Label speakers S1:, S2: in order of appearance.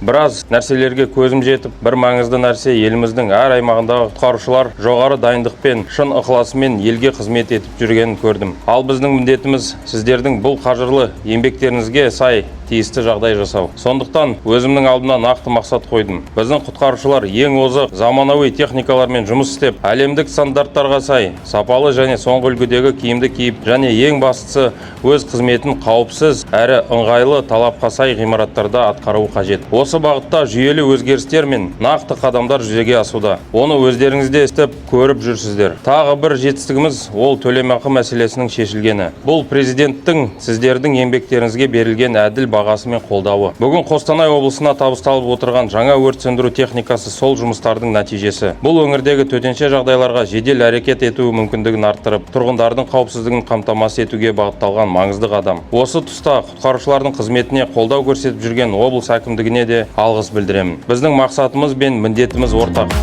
S1: Біраз нәрселерге көзім жетіп, бір маңызды нәрсе: еліміздің әр аймағындағы құтқарушылар жоғары дайындықпен, шын ықыласымен елге қызмет етіп жүргенін көрдім. Ал біздің міндетіміз – сіздердің бұл қажырлы еңбектеріңізге сай тиісті жағдай жасау. Сондықтан өзімнің алдыма нақты мақсат қойдым: біздің құтқарушылар ең озық заманауи техникалармен жұмыс істеп, әлемдік стандарттарға сай сапалы және соңғы үлгідегі киімді киіп және ең бастысы, өз қызметін қауіпсіз әрі ыңғайлы, талапқа сай ғимараттарда атқаруы қажет. Осы бағытта жүйелі өзгерістер мен нақты қадамдар жүзеге асуда. Оны өздеріңіз де естіп, көріп жүрсіздер. Тағы бір жетістігіміз – ол төлемақы мәселесінің шешілгені. Бұл президенттің сіздердің еңбектеріңізге берілген әділ бағасы мен қолдауы. Бүгін Қостанай облысына табысталып отырған жаңа өрт сөндіру техникасы – сол жұмыстардың нәтижесі. Бұл өңірдегі төтенше жағдайларға жедел әрекет ету мүмкіндігін арттырып, тұрғындардың қауіпсіздігін қамтамасыз етуге бағытталған маңызды қадам. Осы тұста құтқарушылардың қызметіне қолдау көрсетіп жүрген облыс әкімдігіне де алғыс білдіремін. Біздің мақсатымыз бен міндетіміз ортақ.